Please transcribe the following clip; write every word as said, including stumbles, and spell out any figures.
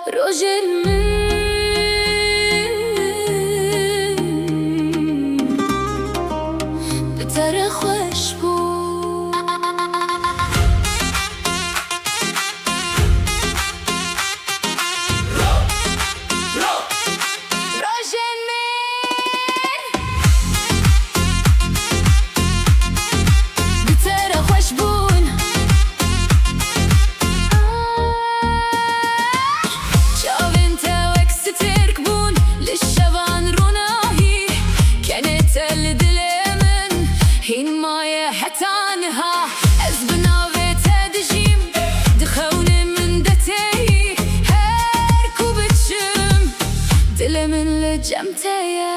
Rojên min bi te re xweş bû. Rojên min bi te re xweş bûn. Çavên te wek stêrk bûn li şevan ronahî. Kenê te li dilê min hîn maye heta niha. Ez bi navê te dijîm, di xewnê min de têyî. Her ku biçim, dilê min li cem te ye.